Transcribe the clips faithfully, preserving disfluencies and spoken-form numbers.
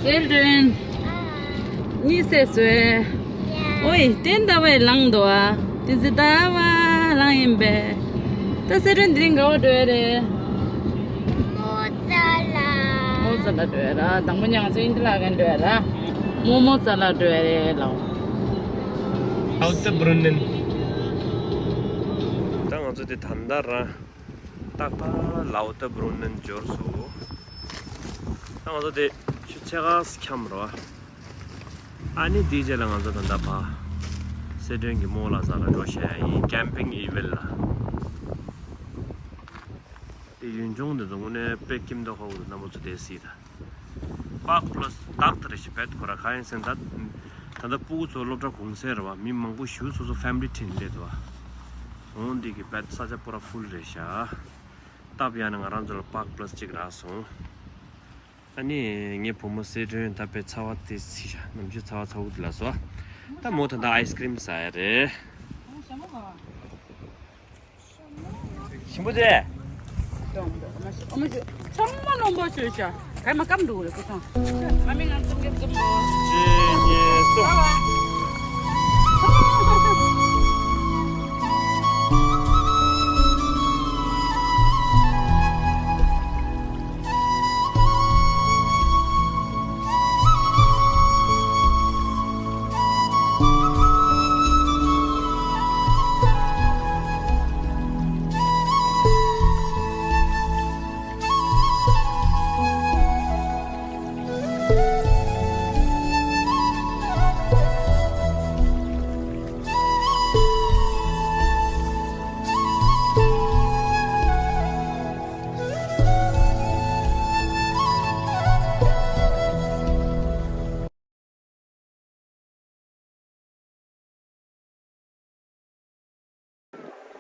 སེ་སྒྲོན། གཉིད་སད་སོང་། ཨོའི་ཏན་ཏ་བའི་ལངས་འདུག་ཨ། ཏི་ཙི་ཏ་བ་ལངས་ཡིན་པས། ད་སེ་སྒྲོན་དེ་རིང་ག་བ་འགྲོ་ཡ་རེད། མོ་ཙ་ལ། མོ་ཙ་ལ་འགྲོ་ཡ་ར། དང་པོ་ཉང་ཚོ་ཨིན་ཏི་ལ་གན་འགྲོ་ཡ་ར། མོ་མོ་ཙ་ལ་འགྲོ་ཡ་རེད་ལའོ། ལའོ་ཏ་བྷྲུ་ནན། ད་ང་ཚོ་དེ་ད་ལྟ་ར། ཏག་ཏག་ལའོ་ཏ་བྷྲུ་ནན་འབྱོར་སོང་། ད་ང་ཚོ་དེ་ཆུ་ཚོད་ཕྱེད་ཀ་འཁྱམས་རོ། ཨ་ནི་དེའི་རྗེས་ལ་ང་ཚོ་ད་ལྟ་ཕ་སེ་སྒྲོན་གྱི་མོ་ལ་ཟ་ལ་འགྲོ་བྱ་ཡ་ཡིན། ཀེམ་པིང་ཨི་ཝིལ་ལ། དེ་ཡུལ་ལྗོངས་འདི་ཚོ་དངོས་གནས་དཔེ་ཁྱིམ་དང་ཧོ་གི་རྣམ་པ་ཚོ་དེ་སྲིད་ད། པཱག་པ་ལ་སི་ཏག་ཏག་རེད་ཤག་བེད་ཁོ་ར་ག་ཡིན་ཟེར་ན་ད། ད་ལྟ་སྤུ་གུ་ཚོ་སློབ་གྲྭ་གུང་སེང་རེད་བ། མི་མང་པོ་ཞིག་སོ་སོ་ཕེ་མི་ལི་ཁྲིད་སླེབས་འདུག་བ། འོང་འདི་གི་བེད་ས་ཆ་པུ་ར་ཕུལ་རེད་ཤག་སྟབས་ཡག་ན་ང་རང་ཚོ་ལ་པཱག་པ་ལ་སི་གཅིག་རག་སོང་། ཨ་ནི་ངའི་བུ་མོ་སེ་སྒྲོན་ད་དཔེ་ཚ་བ་དེ་ཚི་ཤག་ནམ་རྒྱུན་ཚ་བ་ཚ་བོ་དེ་ལ་སོ། ད་མོ་ད་ལྟ་ཨའི་སི་ཀི་རིམ་ཟ་ཡ་རེད། ཞིམ་པོ་རེད། ཚང་མ་རྣོན་པོ་བྱོས་ཤག་ག་མ་སྐམ་འདུག་རེད་ཁོ་ཚང་། ཨ་མའི་ང་ཚོ་འགེབས་འཛུམ་པོ། གཅིག་གཉིས་གསུམ།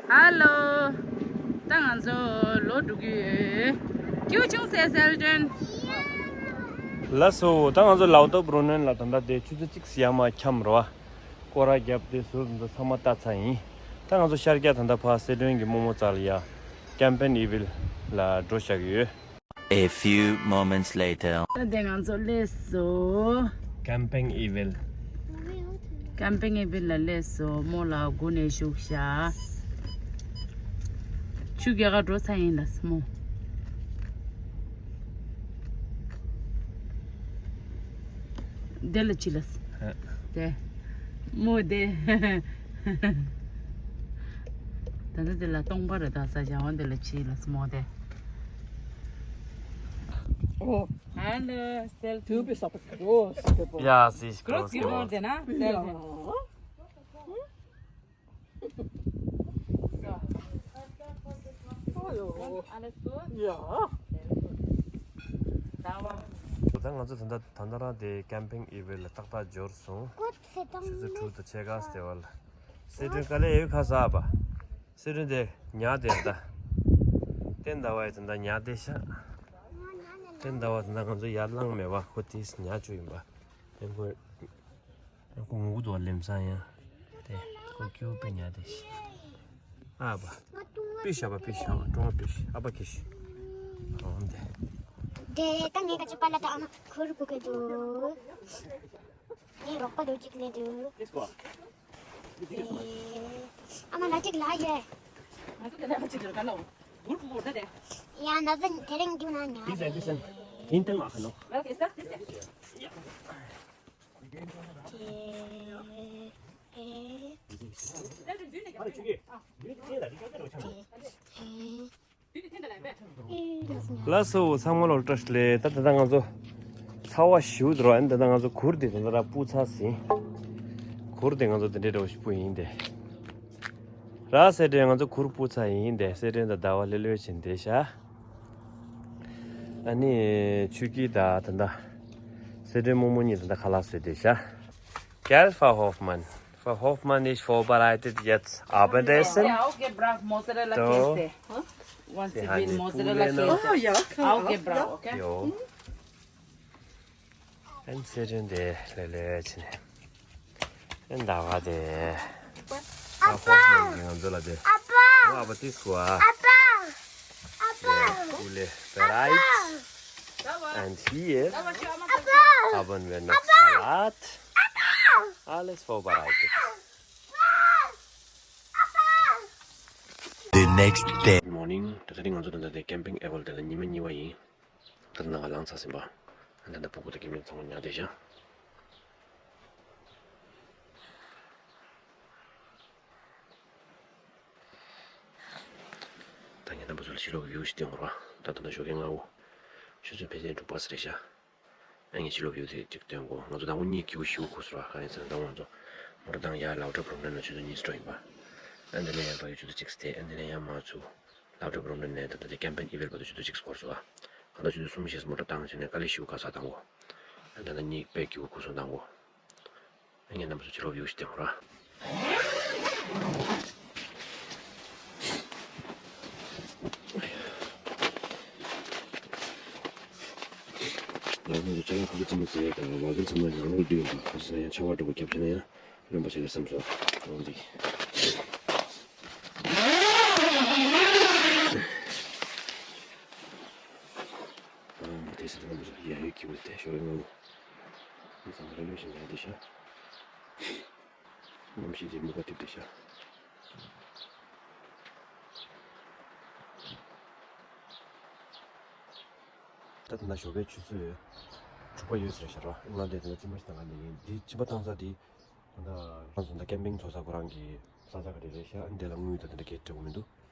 ཧ་ལོ། ད་ང་ཚོ་ལོག་འགྲོ་གི་ཡོད། སྐྱིད་པོ་བྱུང་སེ་སེ་སྒྲོན། ལགས་སོ། ད་ང་ཚོ་ལའོ་ཏོ་བྷྲུ་ནན་ལ་ད་ལྟ་དེ་ཆུ་ཚོད་གཅིག་ཙམ་ཡར་མར་འཁྱམས་རོ། སྐོར་ར་བརྒྱབ་དེ་ཟུར་འདི་ཚང་མ་ལྟ་ཚར་ཡིན། ད་ང་ཚོ་ཤར་རྒྱག་ད་ལྟ་ཕར་སེ་སྒྲོན་གྱི་རྨོ་མོ་རྩ་ལ་ཡ་ཀེམ་པིང་ཨི་ཝིལ་ལ་འགྲོ་བཞག་གི་ཡོད། A few moments later. ད་དེ་ང་ཚོ་སླེབས་སོང་། ཀེམ་པིང་ཨི་ཝིལ། ཀེམ་པིང་ཨི་ཝིལ་ལ་སླེབས་སོང་། མོ་ལ་སྒུག་ནས་བཞུགས་ཤག་ཆུ་རྒྱག་ག་འགྲོ་ཚར་ཡིན་ལགས་མོ། དེ་ལ་ཅི་ལགས། ཧ། དེ། མོ་དེ། ད་ལྟ་དེ་ལ་སྟོང་པ་རེད་ད་ས་ཆ་འོ་དེ་ལ་ཅི་ལགས་མོ་དེ། Oh, hello, selfie. Du bist aber groß geworden. Ja, sie ist groß geworden. Groß geworden, ne? Selfie. Ja. Hallo. Und alles gut? Ja. Sehr gut. Dauer. ད་ང་ཚོ་ད་ལྟ་ད་ལྟ་རང་དེ་ཀེམ་པིང་ཨི་ཝིལ་ལ་ཏག་ཏག་འབྱོར་སོང་། ཆུ་ཚོད་དྲུག་དང་ཕྱེད་ཀ་ཙམ་བར་ལ། སེ་སྒྲོན་དཀའ་ལས་ཡོད་ཁ་ཟ་བ། སེ་སྒྲོན་དེ་ཉལ་བསྡད་ད། ཏན་ཏ་བ་ཡི་ད་ལྟ་ཉལ་བསྡད་ཤག་ཏན་ཏ་བ་ད་ལྟ་ང་ཚོ་ཡར་ལངས་མེད་བ། ཁོ་དེས་ཉལ་བཅུག་ཡིན་པ། ཡང་ཁོ། ཡང་ཁོ་ངུ་འདུག་ལེམ་སང་ཡང་། དེ་ཁོ་སྐྱོ་པོ་ཉལ་བསྡད་ཤག་ཨ་བ། པི་ཤ་བ་པི་ཤ་བ་ཀྲོང་པི་ཤ་ཨ་བ་ཀི་ཤ། ཨོ་འདི། དེ་ད་ངས་ཀ་ཅི་པ་ལ་ད་ཨ་མ་ཁུར་བུ་གི་འདུག་ངས་རོགས་པ་འདུག་ཅིག་ལས་འདུག་ཨ་མ་ལ་ཅིག་ལ་ཡེ། ང་ཚོ་དེ་ལ་ཅིག་ལ་ག་ལ་འོ། གུར་གུར་ད་དེ། ཡ་ན་བན་དེ་རིང་རྒྱུ་ན་ཉ། This and this and Intel Mahano. Well, is that this? Yeah. དེ། དེ། དེ། ལགས་སོ། ཚང་མ་ལ་བཀྲ་ཤིས་བདེ་ལེགས། ད་ད་ལྟ་ང་ཚོ་ཚ་བ་ཞེ་པོ་འདུག་ར། ད་ལྟ་ང་ཚོ་གུར་དེ་ད་ལྟ་ར་སྤུ་ཚར་ཟིན། གུར་དེ་ང་ཚོ་དེ་འདྲའི་འདྲ་བོ་ཞིག་སྤུ་ཡིན་ཏེ། ར་སེ་སྒྲོན་ང་ཚོ་གུར་སྤུ་ཚར་ཡིན་ཏེ། སེ་སྒྲོན་ད་ཟླ་བ་ལྷོད་ལྷོད་བྱས་བསྡད་ཤག་ཨ་ནི་ཆོས་སྐྱིད་ད་ད་ད་སེ་སྒྲོན་རྨོ་མོ་གཉིས་ད་ད་ཁ་ལག་བཟོས་བསྡད་ཤག Gell, Frau Hoffmann? Frau Hoffmann ist vorbereitet jetzt Abendessen. Ja, auch gebracht, Mozzarella Käse. Da. Und sie hat will Mozzarella Käse. Oh, ja, kann auch, ja. Auch gebracht, okay? Ja. ཨན་སེ་རིན་དེ་ལེ་ལེ་ཆི་ནས། ཨན་ཟླ་བ་དེ། ཨ་ཕ། ང་ཚོ་ལ་དེ། ཨ་ཕ། ཨ་ཕ་དེ་སྐུ་ཨ། ཨ་ཕ། ཨ་ཕ། དེ་སྐུ་ལེ་bereit. And here. ཨ་ཕ། Haben wir noch Salat. Alles vorbereitet. The next day. Good morning. ད་ལྟ་ང་ཚོ་ད་ལྟ་དེ་ཀེམ་པིང་ཨེ་ཝལ་དེ་ལ་ཉི་མ་གཉིས་པ་ཡིན། ད་ལྟ་ནང་ལ་ལངས་ཚར་ཟིན་པ། ད་ལྟ་སྤུ་གུ་དང་ཀེམ་པིང་ཚང་མ་ཉལ་བསྡད་ཤག་ད་ངས་རྣམ་པ་ཚོ་ལ་ཕྱི་ལོགས་ཀྱི་བིའུ་ཞིག་སྟོན་དགོས་ར། ད་ལྟ་ན་ཞོགས་ཀས་སྔ་པོ། ཆུ་ཚོད་ཕལ་ཆེར་དྲུག་པ་ཙམ་རེད་ཤག་ཨ་ངས་ཕྱི་ལོགས་བིའུ་དེ་གཅིག་སྟོན་དགོས། ང་ཚོ་མདང་དགོང་གཉིད་སྐྱིད་པོ་ཞེ་པོ་ཁུག་སོང་ར། གང་ཡིན་ཟེར་ན་མདང་དགོང་ང་ཚོ་མོ་ཊ་བཏང་ཡར་ལའོ་ཊ་བུ་རུག་ལིན་ལ་ཆུ་ཚོད་གཉིས་སུ་འགྲོ་ཡིན་པ། ཨ་འདི་ནས་ཡར་ཕ་གི་ཆུ་ཚོད་གཅིག་ཙམ་དེ། ཨ་འདི་ནས་ཡར་མར་ཚུར་ལའོ་ཊ་བུ་རུག་ལིན་ནས་ད་ལྟ་དེ་ཀེམ་པིང་ཨེ་ཝལ་བར་དུ་ཆུ་ཚོད་གཅིག་འགོར་སོང་ཨ། གང་ལྟར་ཆུ་ཚོད་གསུམ་བཞི་ཙམ་མོ་ཊ་བཏང་བྱས་ནས་དཀའ་ལས་ཞེ་པོ་ཁག་ཚ་བཏང་གོ། ཨ་ད་ལྟ་གཉིད་དཔེ་སྐྱིད་པོ་ཁུག་སོང་བཏང་གོ། ཨ་ངས་རྣམ་པ་ཚོ་ཕྱི་ལོགས་བིའུ་ཞིག་སྟོན་དགོས་ར། ང་ཚོ་ཅ་ལག་ཁག་ཙམ་བཙལ་ཡ་དང་ལག་འཁྱེར་ཚང་མ་ཡང་ལོག་བསྡུས་ཡོད་པ། ཁ་སང་ཡང་ཆར་པ་འདྲ་པོ་བརྒྱབ་བྱས་ན་ཡང་རློན་པ་ཆགས་ཀྱི་བསམ་སོང་། འོ་འདི། ཨ་དེ་སྲིད་དུ་རྣམ་པ་ཚོ་ཡ་ཡོད་ཀྱི་འོ་དེ་ཞོགས་པའི་སྔ་པོ། མི་ཚང་མ་ལྷོད་ལྷོད་བྱས་ཉལ་བསྡད་ཤག་གནམ་གཤིས་དེ་མུ་ག་ཐིབས་བསྡད་ཤག་ད་ལྟ་ན་ཞོགས་པའི་ཆུ་ཚོད་དྲུག་པ་ཡོད་ས་རེད་ཤག་ར། ང་འདི་ད་ལྟ་གཅིན་པ་ཞིག་བཏང་ག་འདི་ཡིན། འདི་གཅིན་པ་བཏང་ས་འདི་ད་ལྟ་ང་ཚོ་ད་ཀེམ་པིང་འཚོ་ས་ཁོ་རང་གི་ས་ཆ་ག་རེ་རེད་ཤག་ཨ་འདི་ལ་དངུལ་ད་ལྟ་འདྲ་གས་སྤྲད་དགོས་མི་འདུག་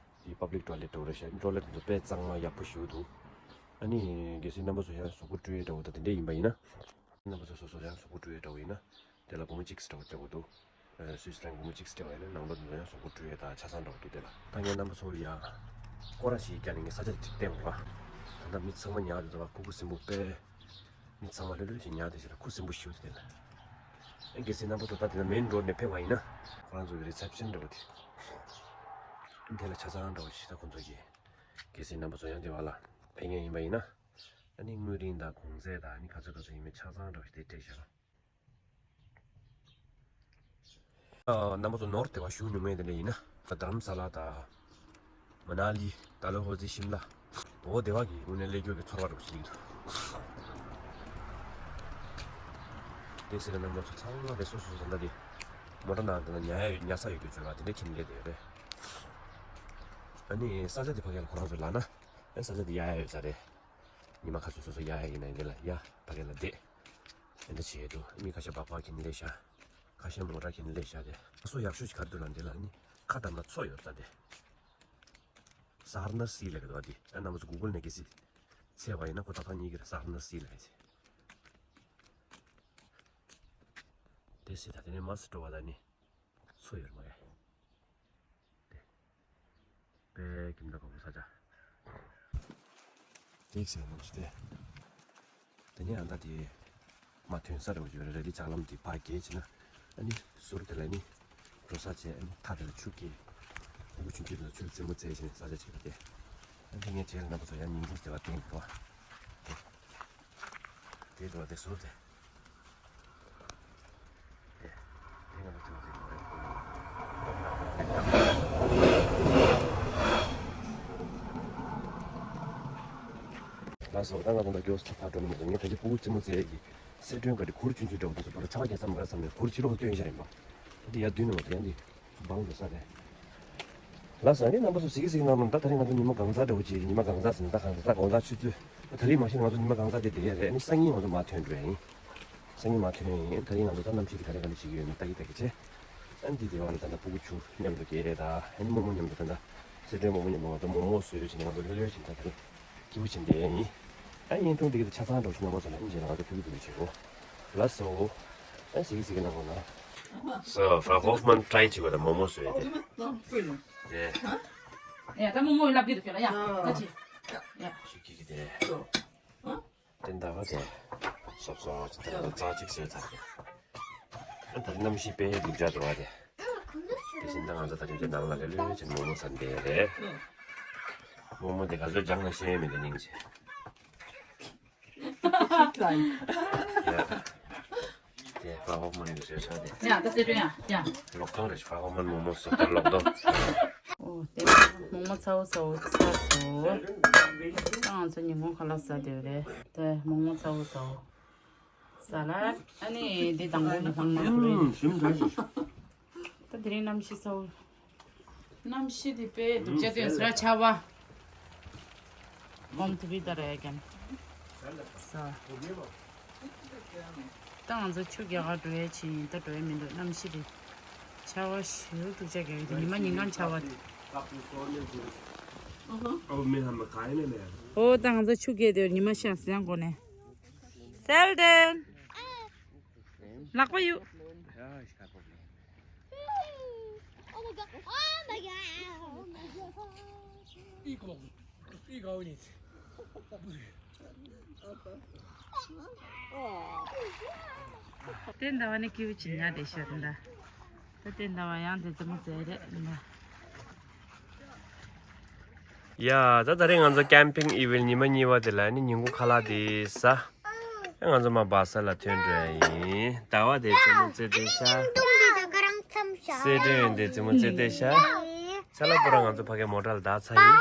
འདི་པབ་ལིག་ཊོ་ལེཊ་འདྲ་པོ་རེད་ཤག་ཊོ་ལེཊ་འདི་དཔེ་གཙང་མ་ཡག་པོ་ཞེ་པོ་འདུག་ཨ་ནི་གལ་སྲིད་རྣམ་པ་ཚོ་ཡང་གཟུགས་པོ་བཀྲུ་ཡས་འདྲ་པོ་ད་དེ་འདྲས་ཡིན་པ་ཡིན་ན། རྣམ་པ་ཚོ་སོ་སོ་ཡང་གཟུགས་པོ་བཀྲུ་ཡས་འདྲ་པོ་ཡིན་ན། དེ་ལ་སྒོར་མོ་གཅིག་ཙམ་འདྲ་པོ་སྤྲད་དགོས་འདུག་ཨ་སུད་སི་ཕྲེང་སྒོར་མོ་གཅིག་ཙམ་སྤྲད་པ་ཡིན་ན་ནང་ལོགས་ནས་ཡང་གཟུགས་པོ་བཀྲུ་ཡས་དང་ཆ་ཚང་འདྲ་པོ་འདུག་དེ་ལ་ད་ངས་རྣམ་པ་ཚོ་ལ་ཡང་སྐོར་ར་ཞིག་བརྒྱབ་ནས་ངས་ས་ཆ་དེ་ཅིག་བསྟན་དགོས་ར། ད་ལྟ་མི་ཚང་མ་ཉལ་བསྡད་འདུག་བ། སྤུ་གུ་སྲིན་པོ་དཔེ། མི་ཚང་མ་ལྷོད་ལྷོད་བྱས་ཉལ་བསྡད་འདུག་ལ་ཁུ་སིམ་པོ་ཞེ་པོ་དེ་ལ། ཨ་གལ་སྲིད་རྣམ་པ་ཚོ་ད་དེ་ལ་མེན་རོ་ཌི་ནས་ཕེབས་པ་ཡིན་ན། ཁོ་རང་ཚོ་གི་རི་སེབ་ཤན་འདྲ་པོ་དེ། དེ་ལ་ཆ་ཚང་འདྲ་པོ་ཞིག་ད་ཁོ་ཚོ་གི། གལ་སྲིད་རྣམ་པ་ཚོ་ཡང་དེ་བ་ལ་ཕེབས་མཁན་ཡིན་པ་ཡིན་ན། ཨ་ནི་དངུལ་རིན་དང་གུང་ཚད་དང་ཨ་ནི་ག་ཚོད་ག་ཚོད་ཡིན་མིན་ཆ་ཚང་འདྲ་པོ་ཞིག་དེ་སྤྲད་བཞག་ཨ་རྣམ་པ་ཚོ་ནོར་སྡེ་བ་བཞུགས་མྱོང་མེད་དེ་འདྲ་ཡིན་ན། ད་རྡ་རམ་ས་ལ་དང་། མ་ན་ལི། ད་ལོ་ཧོ་ཙི་ཤིམ་ལ། འོ་སྡེ་བ་གི་དངོས་གནས་སླེབས་རྒྱུ་གི་ཚོར་བ་འདྲ་པོ་ཞིག་འདུག་དེ་ཟེར་ན་རྣམ་པ་ཚོ་ཚང་མ་དེ་སོ་སོ་སོ་ད་ལྟ་དེ། མོ་ཊ་ནང་དེ་ན་ཉལ་ཡ་ཉལ་ས་ཡོད་རྒྱུ་བརྗོད་པ་དེ་འདྲ་ཁྱིམ་སླེབས་དེ་རེད། ཨ་ནི་ས་ཆ་དེ་ཕ་གི་ལ་ཁོ་རང་ཚོ་ལ་ན། ཨ་ས་ཆ་དེ་ཡ་ཡ་ཡོད་ས་རེད། ཉི་མ་ཁ་སང་སོ་སོ་ཡ་ཡ་ཡིན་ན་འདི་ལ་ཡ་ཕ་གི་ལ་བསྡད། དེ་འདྲ་བྱེད་འདུག་མི་ཁ་ཤས་སྦག་སྦག་གིན་སླེབས་ཤག་ཁ་ཤས་མོ་ཊ་གིན་སླེབས་ཤག་དེ། ས་ཆ་ཡག་ཤོས་ཅིག་ག་རེ་འདུག་ལབ་འདི་ལ་ནི་ཁ་བསྡམས་ན་མཚོ་ཡོད་ས་དེ། ས་ཧར་ནར་སི་ལབ་ཀྱི་འདུག་བ་འདི། ཨ་རྣམ་པ་ཚོ་གུ་གུལ་ནས་གལ་སྲིད་བཙལ་བ་ཡིན་ན་ཁོ་ཏག་ཏག་རྙེད་ཀྱི་རེད། ས་ཧར་ནར་སི་ལབ་ཡ་ཅིག་དེ་སྲིད་ད་དེ་ནས་མར་སི་འགྲོ་བ་ད་ནི་མཚོ་ཡོད་རེད་མ་རེད། དེ། དཔེ་ཁྱིམ་བདག་ཁོ་ས་ཆ། དེ་ཟེར་ནམ་ཞིག་དེ། དེ་ནས་ཨ་མདའ་དེ། མ་ཐོན་ས་རེ་བ་ཞིག་རེད་རེད། དེ་ལྕགས་ལམ་དེ་ཕར་བརྒལ་བྱས་ན། ཨ་ནི་ཟུར་དེ་ལ་ནི། འགྲོ་ས་བྱས་ཨ་ནི་མཐའ་དེ་ལ་ཆུ་སྐྱེལ། ཕྲུ་གུ་ཆུང་ཆུང་དེ་ལ་ཆུ་རྩེད་མོ་རྩེད་བྱས་ནས་ས་ཆ་ཅིག་རེད་དེ། ཨ་དེ་ངས་རྗེས་ལ་རྣམ་པ་ཚོ་ཡང་ཉིན་གུང་དེ་བ་བསྟན་འགྲོ་བ། དེ། དེ་འགྲོ་བ་དེ་ཟུར་དེ། ལགས་སོ། ད་ང་དང་ད་མགྱོགས་སུ་ཕར་འགྲོ་མི་འདུག་ངས་ད་ཅི་སྤུ་གུ་རྩེད་མོ་རྩེ་ཡས་ཀྱི་གསེར་སྒྲོན་ག་རེ་གུར་ཆུང་ཆུང་འདྲ་བོ་དེ་ཚོ་བར་ཆ་བ་རྒྱག་ས་མ་རག་བསམ་ནས་གུར་ཕྱི་ལོགས་སྟོན་བཞག་ཡིན་པ། འདི་ཡར་བསྡུས་ནས་མ་འདུག་ཡང་འདི་སྦང་འགྲོ་ས་རེད། ལགས་སོ། ཨ་ནི་རྣམ་པ་ཚོ་གཟིགས་གཟིགས་གནང་རོགས། ད་ད་རིང་ང་ཚོ་ཉི་མ་གང་ཚ་འདྲ་བོ་ཅིག་ཉི་མ་གང་ཚ་ཟེར་ན་ད་གང་ཚ་དགོང་དག་ཆུ་ཚོད། ད་རིང་མ་གཞི་ང་ཚོ་ཉི་མ་གང་ཚ་དེ་བསྡད་ཡས་རེད། ཨ་ནི་སང་ཉིན་ང་ཚོ་མར་ཐོན་འགྲོ་ཡ་ཡིན། སང་ཉིན་མར་ཐོན་ཡིན། ད་རིང་ང་ཚོ་ད་གནམ་གཤིས་དེ་ག་རེ་ག་རེ་བྱེད་ཀྱི་ཡོད་མེད་ལྟ་གི་ལྟ་གི་བྱས། ཨ་ནི་འདི་དེ་བ་ལ་ད་ལྟ་སྤུ་གུ་ཆུང་མཉམ་དུ་གས་རེད། ད་ཨ་ནི་རྨོ་མོ་མཉམ་དུ་ད་ལྟ་གསེར་སྒྲོན་རྨོ་མོ་མཉམ་དུ་ང་ཚོ་མོག་མོག་བཟོས་བྱས་ནས་ང་ཚོ་ལྷོད་ལྷོད་བྱས་ནས་ད་ག་རེ་སྐྱིད་པོ་བྱས་བསྡད་ཡིན། ཨ་བརྙན་ཐུང་འདི་གི་ཆ་ཚང་འདྲ་བོ་ཞིག་རྣམ་པ་ཚོ་ལ་ཨིན་ཇི་ལ་ང་ཚོ་ཕུལ་གི་འདུག་བྱེད་གོ། ལགས་སོ། ཨ་གཟིགས་གཟིགས་གནང་གོ་ན། So, Frau Hoffmann try བྱེད་དགོས་ད་མོག་མོག་བཟོས་ཏེ། ཨོ་དེ་མ་ཐོང་ཕུལ་ལོ། དེ། ཡ་ད་མོག་མོག་ལབ་ཀྱི་འདུག་ཁྱོད་ལ་ཡ། ད་ཅི། ཡ། ཤི་ཀི་ཀི་དེ། སོ། ཨ། དེ་འདྲ་བ་དེ། སོབ་སོབ་ཅིག་ད་ལྟ་རྩ་གཅིག་བཟོས་ཚར་ཏེ། ཨ་ད་གནམ་གཤིས་དཔེ་སྡུག་ཅག་འདུག་བ་དེ། དེ་བཞིན་ད་ང་ཚོ་ད་ལྟ་ནང་ལ་ལེ་ལོས་ཅིག་མོག་མོག་ཟ་བསྡད་རེད། མོག་མོག་དེ་ག་ཚོད་སྦྱངས་ན་ཤེས་མེད་དེ་སྙིང་རྗེ། ཡ། དེ་ཧྥ་ཧོ་མན་གྱི་བཟོས་ཚར་ཏེ། ཡ་ད་གསེར་སྒྲོན་ཡ་ཡ། ལོག་ཐོང་རེད། ཧྥ་ཧོ་མན་མོག་མོག་སོགས་ལོག་ཐོང་། ཨོ་དེ་མོག་མོག་ཚ་བོ་ཚ་བོ་ཚར་སོང་། ད་ང་ཚོ་ཉིན་གུང་ཁ་ལག་ཟ་འདོད་རེད། དེ་མོག་མོག་ཚ་བོ་ཚ་བོ། ས་ལ་ཨ་ནི་འདི་དང་པོ་ནི་ཧང་མ་ཁུ་རེད། ཨུམ། ཞིམ་དྲགས་ཤིག་ད་དེ་རིང་གནམ་གཤིས་གསལ་བོ། གནམ་གཤིས་དེ་དཔེ་སྡུག་ཅག་ཐོན་སོང་ར། ཆར་པ། འོམ་ཐུ་བི་ད་ར་ཡ་ཀན། ས། ད་ང་ཚོ་ཆུ་རྒྱག་གར་འགྲོ་ཡ་ཕྱིན་ཡིན། ད་འགྲོ་ཡ་མི་འདུག་གནམ་གཤིས་དེ། ཆར་པ་ཞེ་པོ་སྡུག་ཅག་རྒྱག་གི་འདུག་ཉི་མ་ཉིན་གང་ཆར་པ་དེ། ཨོ་མི་ཧ་མ་ག་ཡིན་ནས། ཨོ་ད་ང་ཚོ་ཆུ་རྒྱག་དེ་ཉི་མ་ཤར་ཟིན་གོ་ནས། Seldon. ལག་པ་གཡུག Oh my god. Oh my god. Oh my god. དེ་འདྲ་བ་ནི་ཀི་བུ་ཅི་ཉག་དེ་ཤོད་འདྲ། ད་དེ་འདྲ་བ་ཡང་དེ་ཙམ་མོ་ཟེར་རེད་འདྲ། ཡ། ད་ད་རེས་ང་ཚོ་ཀེམ་པིང་ཨི་ཝིལ་ཉི་མ་གཉིས་པ་དེ་ལ་ནི་ཉིན་གུང་ཁ་ལག་དེ་ཟ། ཨ་ང་ཚོ་མར་བ་ས་ལ་ཐོན་འགྲོ་ཡ་ཡིན། ཟླ་བ་དེ་རྩེད་མོ་རྩེ་བསྡད་ཤག་སེ་ཏྲེན་དེ་རྩེད་མོ་རྩེ་བསྡད་ཤག་ས་ལ་པུ་ར་ང་ཚོ་ཕ་གའི་མོ་ཊ་ལ་བདག་ཚར་ཡིན།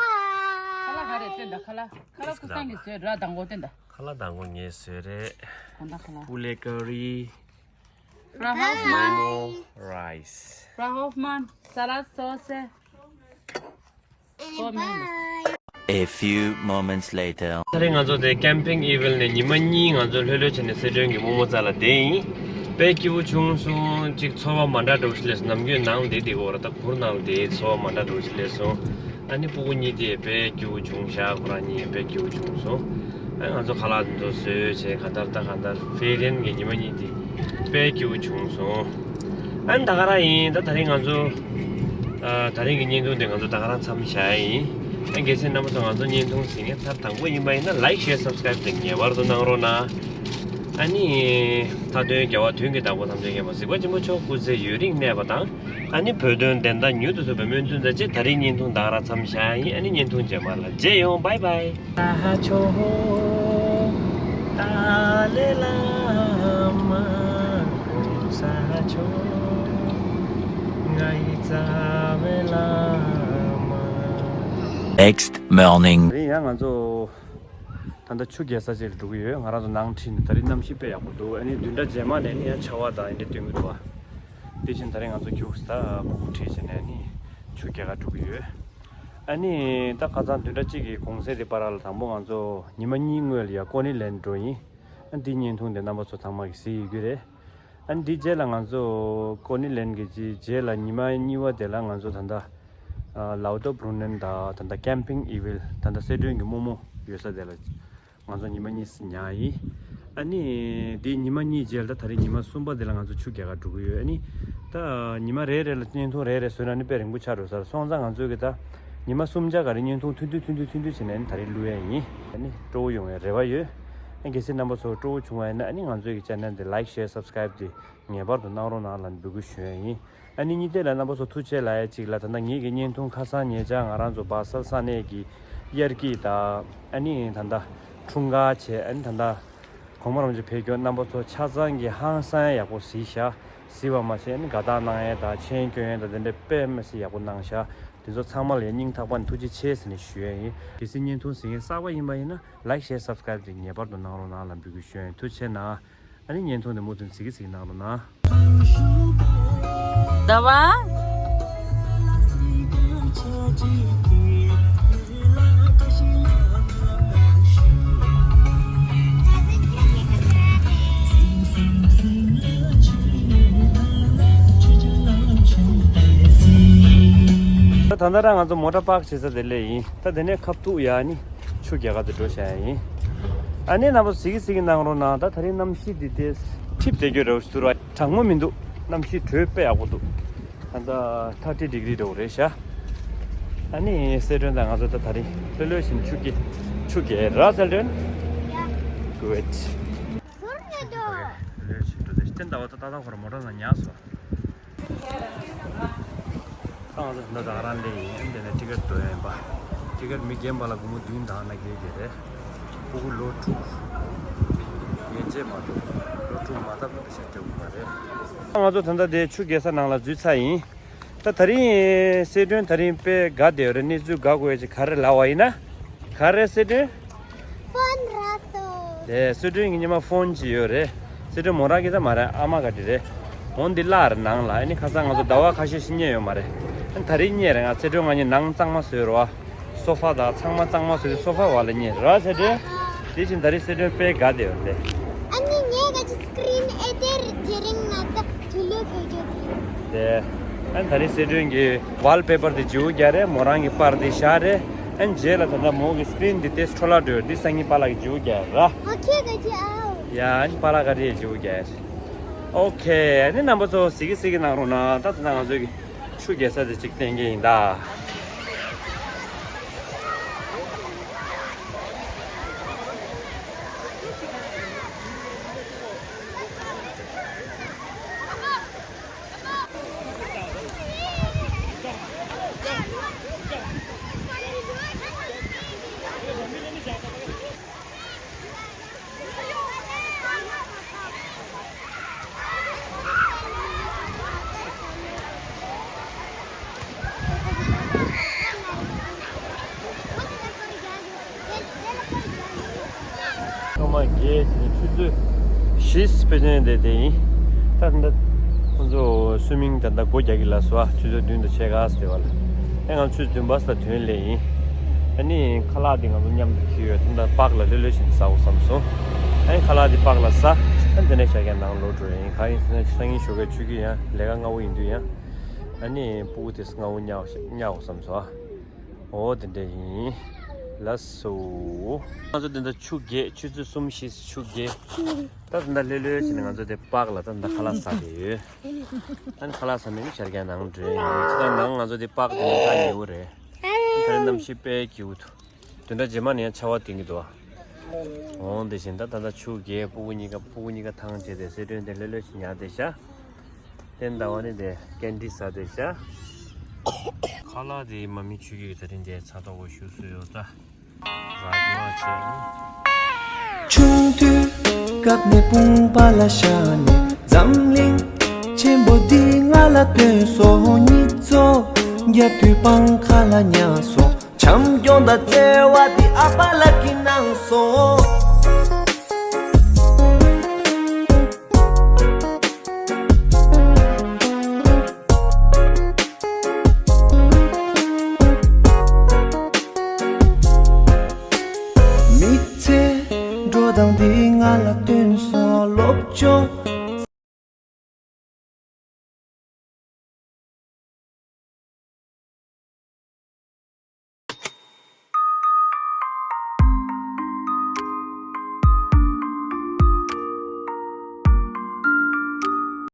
ཁ་ལག་ག་རེ་སྟོན་ད། ཁ་ལག་ཁ་ལག་ཁུ་སང་གི་བཟོས་ར། དང་པོ་སྟོན་ད། ཁ་ལག་དང་པོ་ངས་བཟོས་རེད། གོང་ད་ཁ་ལག་པུ་ལེ་ཀ་རི། ར་ཧོབ་མན། ལེ་མོན་རའིས། ར་ཧོབ་མན། ས་ལད་སོ་སི། Four minutes. A few moments later. ད་རེས་ང་ཚོ་དེ་ཀེམ་པིང་ཨི་ཝིལ་ནས་ཉི་མ་གཉིས་ང་ཚོ་ལྷོད་ལྷོད་བྱས་ནས་སེ་ཏྲོན་གྱི་རྨོ་མོ་རྩ་ལ་བསྡད་ཡིན། དཔེ་སྐྱིད་པོ་བྱུང་སོང་། ཅིག་ཚོར་བ་མ་འདྲ་འདྲ་བོ་ཞིག་སླེབས་སོང་། ནམ་རྒྱུན་ནང་བསྡད་བསྡད་ཀྱི་ཡོད་རེད། ད་གུར་ནང་ལ་བསྡད་ཚོར་བ་མ་འདྲ་འདྲ་བོ་ཞིག་སླེབས་སོང་། ཨ་ནི་སྤུ་གུ་གཉིས་དེ་དཔེ་སྐྱིད་པོ་བྱུང་ཤག་ཁོ་རང་གཉིས་དཔེ་སྐྱིད་པོ་བྱུང་སོང་། ཨ་ང་ཚོ་ཁ་ལག་འདི་ཚོ་བཟོས་བྱས་གང་ལྟར་ད་གང་ལྟར་ཧྥེ་རན་གྱི་ཉི་མ་གཉིས་དེ་དཔེ་སྐྱིད་པོ་བྱུང་སོང་། ཨ་ནི་ད་ག་རང་ཡིན། ད་ད་རིང་ང་ཚོ་ཨ་ད་རིང་གི་བརྙན་ཐུང་དེ་ང་ཚོ་ད་ག་རང་མཚམས་བཞག་ཡ་ཡིན། ཨ་གལ་སྲིད་རྣམ་པ་ཚོ་ང་ཚོ་བརྙན་ཐུང་གཟིགས་མཁན་ཚར་དང་པོ་ཡིན་པ་ཡིན་ན་ལའིག་ཤེར་སབ་སི་ཀ་རའིབ་དེ་ངེས་པར་དུ་གནང་རོགས་གནང་། ཨ་ནི་མཐའ་དོན་རྒྱལ་བ་དོན་གྱི་བདག་པོ་ཐམས་ཅད་མཁྱེན་པ་གཟིགས་པ་ཆེན་པོ་མཆོག་སྐུ་ཚེ་ཡུན་རིང་གནས་པ་དང་། ཨ་ནི་བོད་དོན་བདེན་མཐའ་མྱུར་དུ་ཐོབ་པའི་སྨོན་འདུན་དང་བཅས་ད་རིང་བརྙན་ཐུང་ད་ག་རང་མཚམས་བཞག་ཡ་ཡིན། ཨ་ནི་བརྙན་ཐུང་རྗེས་མ་ལ་མཇལ་ཡོང་། བཱའི་བཱའི། ས་ཆོ། ཏཱ་ལའི་བླ་མ་གོང་ས་མཆོག་ང་ཡི་རྩ་བའི་བླ་མ། Next morning. དེ་ཡང་ང་ཚོ་ད་ལྟ་ཆུ་རྒྱག་ས་ཅིག་ལ་འགྲོ་གི་ཡོད། ང་རང་ཚོ་ནང་ཁྲིད་ནས། ད་རིང་གནམ་གཤིས་དཔེ་ཡག་པོ་འདུག་ཨ་ནི་བདུན་ཕྲག་རྗེས་མ་ནས་ནི་ཡང་ཆར་པ་དང་ཨེ་འདྲ་སྟོན་གྱི་འདུག་བ། དེ་བཞིན་ད་རིང་ང་ཚོ་ཁྱུག་ཙམ་སྤུ་གུ་ཁྲིད་བྱས་ནས་ནི་ཆུ་རྒྱག་གར་འགྲོ་གི་ཡོད། ཨ་ནི་ད་ཁ་སང་བདུན་ཕྲག་གཅིག་གི་གུང་སེང་དེ་བར་ལ་དང་པོ་ང་ཚོ་ཉི་མ་གཉིས་སྔོན་ལ་ཡ་ཀོ་ནི་ལན་འགྲོ་ཡིན། ཨ་འདིའི་བརྙན་ཐུང་དེ་རྣམ་པ་ཚོ་ཚང་མ་གིས་གཟིགས་ཡོད་ཀྱི་རེད། ཨ་འདིའི་རྗེས་ལ་ང་ཚོ་ཀོ་ནི་ལན་གྱི་རྗེས་ལ་ཉི་མ་གཉིས་པ་དེ་ལ་ང་ཚོ་ད་ལྟ་ལའོ་ཏོ་བྷུ་རུ་ནན་དང་ད་ལྟ་ཀེམ་པིང་ཨི་ཝིལ། ད་ལྟ་སེ་ཏྲོན་གྱི་རྨོ་མོ་ཡོད་ས་དེ་ལ་ང་ཚོ་ཉི་མ་གཉིས་ཉལ་ཡིན། ཨ་ནི་འདི་ཉི་མ་གཉིས་རྗེས་ལ་ད་ད་རེས་ཉི་མ་གསུམ་པ་འདི་ལ་ང་ཚོ་ཆུ་རྒྱག་གར་འགྲོ་གི་ཡོད། ཨ་ནི་ད་ཉི་མ་རེ་རེ་ལ་བརྙན་ཐུང་རེ་རེ་བཟོས་ན་ནི་དཔེ་རིང་པོ་ཆགས་འགྲོ་ས་རེད། སོང་ཙང་ང་ཚོས་གི་ད་ཉི་མ་གསུམ་ཆ་ག་རེ་བརྙན་ཐུང་ཐུང་ཐུང་ཐུང་ཐུང་བྱས་ནས་ཨ་ནི་ད་རེས་བླུག་ཡ་ཡིན། ཨ་ནི་སྤྲོ་བོ་ཡོང་བའི་རེ་བ་ཡོད། ཨ་གལ་སྲིད་རྣམ་པ་ཚོ་སྤྲོ་བོ་བྱུང་བ་ཡིན་ན་ཨ་ནི་ང་ཚོའི་གི་ཅེ་ནལ་འདི་ལའིག་ཤེར་སབ་སི་ཀ་རའིབ་འདི་ངེས་པར་དུ་གནང་རོགས་གནང་ལབ་འབོད་སྐུལ་ཞུ་ཡ་ཡིན། ཨ་ནི་གཉིས་དེ་ལ་རྣམ་པ་ཚོ་ཐུགས་རྗེ་ཆེ་ལབ་ཡ་གཅིག་ལ། ད་ལྟ་ངེད་ཀྱི་བརྙན་ཐུང་ཁ་སང་ཉེ་ཆར་ང་རང་ཚོ་བཱ་སལ་ས་གནས་ཀྱི་དབྱར་སྐྱིད་དང་ཨ་ནི་ད་ལྟ་འཁྲུངས་སྐར་བྱས། ཨ་ནི་ད་ལྟ་གོང་མ་རང་ཚོ་བོད་སྐྱོར་རྣམ་པ་ཚོ་ཆ་ཚང་གི་ཧང་སང་ཡག་པོ་གཟིགས་ཤག་གཟིགས་པ་མ་ཟད་ཨ་ནི་དགའ་རྟགས་གནང་ཡ་དང་མཆན་སྐྱོན་ཡ་དང་དེ་འདྲ་དཔེ་མི་སྲིད་ཡག་པོ་གནང་ཤག་དེ་ཚོ་ཚང་མ་ལ་ཡ་སྙིང་ཐག་པ་ནས་ཐུགས་རྗེ་ཆེ་ཟེར་ནས་ཞུ་ཡ་ཡིན། གལ་སྲིད་བརྙན་ཐུང་གཟིགས་མཁན་གསར་པ་ཡིན་པ་ཡིན་ན་ལའིག་ཤེར་སབ་སི་ཀ་རའིབ་དེ་ངེས་པར་དུ་གནང་རོགས་གནང་ལབ་འབོད་སྐུལ་ཞུ་ཡ་ཡིན། ཐུགས་རྗེ་ཆེ་གནང་། ཨ་ནི་བརྙན་ཐུང་དེ་མུ་མཐུད་གཟིགས་གི་གཟིགས་གནང་རོགས་གནང་། ཟླ་བ། ད་ད་ལྟ་རང་ང་ཚོ་མོ་ཊ་པཱག་བྱེད་ས་དེ་ལ་ཡིན། ད་དེ་ནས་ཁ་ཐུག་ཡ་ནི་ཆུ་རྒྱག་ག་དེ་འགྲོ་བྱ་ཡ་ཡིན། ཨ་ནི་རྣམ་པ་གཟིགས་གི་གཟིགས་གི་གནང་རོགས་གནང་། ད་ད་རིང་གནམ་གཤིས་འདི་དེ་འཐིབས་བསྡད་རྒྱུ་རེད་བ། ཞུ་ར་གྲང་མོ་མི་འདུག་གནམ་གཤིས་དྲོད་དཔེ་ཡག་པོ་འདུག་ད་ལྟ་ཐར་ཊི་ཌི་གྷི་རི་འདྲ་བོ་རེད་ཤག་ཨ་ནི་སེ་ཏྲོན་དང་ང་ཚོ་ད་ད་རིང་ལྷོད་ལྷོད་བཞིན་ཆུ་རྒྱག་ཆུ་རྒྱག་ར། སེ་ཏྲོན། ཡ། གུཌ། ཟུར་ནས་འགྲོ། ལྷོད་ལྷོད་བཞིན་འགྲོ། དེ་བསྟན་ཟླ་བ་ད་ཏག་ཏག་ཁོ་རང་མོ་ཊ་ནང་ཉལ་སོང་། ད་ང་ཚོ་འདི་ད་ག་རང་སླེབས་ཡིན། དེ་ནས་ཊི་ཀེ་ཊི་འདོན་ཡིན་པ། ཊི་ཀེ་ཊི་མི་རྒན་པ་ལ་སྒོར་མོ་བདུན་བཏང་ན་རྒྱལ་རྒྱལ་རེད། སྤུ་གུ་ལོ་དྲུག་ཡན་ཆད་མ་གཏོགས་ལོ་དྲུག་མ་བཏབ་པ་ཞིག་སྤྲད་དགོས་པ་རེད། ང་ཚོ་ད་ལྟ་དེ་ཆུ་རྒྱག་ས་ནང་ལ་འཛུལ་ཚར་ཡིན། ད་ད་རིང་སེ་ཏྲོན་ད་རིང་དཔེ་དགའ་བསྡད་ཡོད་རེད། གནས་ཚུལ་དགའ་དགོས་ཡ་ཅིག་ག་རེ་ལབ་པ་ཡིན་ན། ག་རེ་སེ་ཏྲོན། ཕོན་རག་སོང་། དེ་སེ་ཏྲོན་གྱི་ཉི་མ་ཕོན་ཅིག་ཡོད་རེད། སི་ཁྲོན་མོ་རང་གི་ད་མ་རེད། ཨ་མ་ག་འདྲ་རེད། འོ་འདི་གླ་རེད་ནང་ལ། ཨ་ནི་ཁ་སང་ང་ཚོ་ཟླ་བ་ཁ་ཤས་ཤིག་རྙེད་ཡོད་མ་རེད། ཨ་ནི་ད་རེས་རྙེད་རེད། ང་སི་ཁྲོན་ང་གཉིས་ནང་གཙང་མ་བཟོས་རོ། སོ་ཕ་དང་ཚང་མ་གཙང་མ་བཟོས་ཏེ་སོ་ཕ་བ་ལ་རྙེད་རོ་སི་ཁྲོན། དེ་བཞིན་ད་རེས་སི་ཁྲོན་དཔེ་དགའ་བསྡད་ཡོད་རེད། ཨ་ནི་ངས་ག་ཅི་སི་ཀི་རིན་ཨེ་དེ་རེད། དེ་རིང་ང་ཚོ་དུས་ལོས་དགོས་རྒྱུ་དེ། དེ། ཨ་ནི་ད་རེས་སི་ཁྲོན་གྱི་ཝལ་པེ་པར་དེ་བརྗེ་པོ་རྒྱག་རེད། མོ་རང་གི་པར་དེ་བཞག་རེད། ཨ་ནི་རྗེས་ལ་ད་ལྟ་མོ་གི་སི་ཀི་རིན་འདི་དེ་འཕྲོ་བརླག་འགྲོ་ཡོད། འདི་སང་ཉིན་པཱ་ལགས་ཀྱིས་བརྗེ་པོ་རྒྱག་ར། ཨོ་ཁེ་ག་ཅི་ཨའོ། ཡ་ཨ་ནི་པཱ་ལགས་ག་རེ་བརྗེ་པོ་རྒྱག་རེད། ཨོ་ཁེ། ཨ་ནི་རྣམ་པ་ཚོ་གཟིགས་ཀྱི་གཟིགས་ཀྱི་གནང་རོགས་གནང་། ད་ད་ལྟ་ང་ཚོ་གི་ཆུ་རྒྱག་ས་དེ་ཅིག་བསྟན་གྱི་ཡིན་ད། ཐོག་མ་བརྒྱད་བྱས་ནས་ཆུ་ཚོད་བཞི་དཔེ་ཆ་འདི་དེ་ཡིན། ད་ད་ཁོང་ཚོ་སུའི་མིང་ད་ད་སྒོ་རྒྱག་གི་ལ་སོ། ཨ་ཆུ་ཚོད་བདུན་དང་ཕྱེད་ཀ་ཟེར་བ་ལ། ཨེ་ང་ཆུ་ཚོད་བདུན་པ་ས་ཐོན་ལེ་ཡིན། ཨ་ནི་ཁ་ལག་འདི་ང་ཚོ་མཉམ་དུ་ཁྱེར་ཡོད། ད་ད་པགས་ལ་ལྷོད་ལྷོད་བྱས་ནས་ཟ་འོ་བསམ་སོང་། ཨ་ནི་ཁ་ལག་འདི་པགས་ལ་ཟ། ཨ་འདི་ནས་ཤར་རྒྱག་ནང་ལོག་འགྲོ་ཡིན། གང་ཡིན་ཟེར་ན་སང་ཉིན་ཞོགས་ཀས་ཆུ་རྒྱུག་ཡང་ལས་ཀ་སྔ་པོ་ཡིན་དུས་ཡང་། ཨ་ནི་སྤུ་གུ་དེ་སྔ་པོ་ཉལ་ཉལ་འོ་བསམ་སོང་ཨ། འོ་དེ་འདྲ་ཡིན། ལགས་སོ། ང་ཚོ་དེ་འདྲ་ཆུ་རྒྱས། ཆུ་ཚོད་གསུམ་བཞི་ཆུ་རྒྱས། ད་དེ་འདྲ་ལྷོད་ལྷོད་བྱས་ནས་ང་ཚོ་དེ་པགས་ལ་ད་འདྲ་ཁ་ལག་ཟ་གི་ཡོད། ཨ་ནི་ཁ་ལག་ཟ་ནས་ཤར་རྒྱག་ནང་འགྲོ་ཡིན། ཅི་ད་ནང་ང་ཚོ་དེ་པགས་དེ་ནས་ད་ཉེ་བོ་རེད། ད་རེས་གནམ་གཤིས་དཔེ་སྐྱིད་པོ་འདུག་དེ་འདྲ་རྗེས་མ་ནས་ཡང་ཆར་པ་བཏང་གི་འདུག་ཨ། འོང་དེ་བཞིན་ད་ད་ལྟ་ཆུ་རྒྱས། སྤུ་གུ་གཉིས་ཀ་སྤུ་གུ་གཉིས་ཀ་ཐང་བྱས་ཏེ་སི་ཁྲོན་དེ་ལྷོད་ལྷོད་ཅིག་ཉལ་བསྡད་ཤག་དེ་ཟླ་བ་ནི་དེ་ཀེན་ཌི་ཟ་བསྡད་ཤག་ཁ་ལག་དེ་མ་མི་ཆུ་རྒྱུག་ད་རིང་དེ་ཚ་ཏོག་པོ་ཞུ་སྲོལ་ཡོད་ད། རག་མ་བྱས། ཆུང་དུས་སྐབས་ནས་དཔུང་པ་ལ་བཞག་ནས་འཛམ་གླིང་ཆེན་པོ་འདི་ང་ལ་སྟོན་སོང་། གཉིད་ཚོ་རྒྱབ་དུས་པང་ཁ་ལ་ཉལ་སོང་། བྱམས་སྐྱོང་དང་བརྩེ་བ་འདི་ཨ་ཕ་ལགས་ཀྱིས་གནང་སོང་། མི་ཚེ་འགྲོ་སྟངས་འདི་ང་ལ་སྟོན་སོང་། སློབ་སྦྱོང་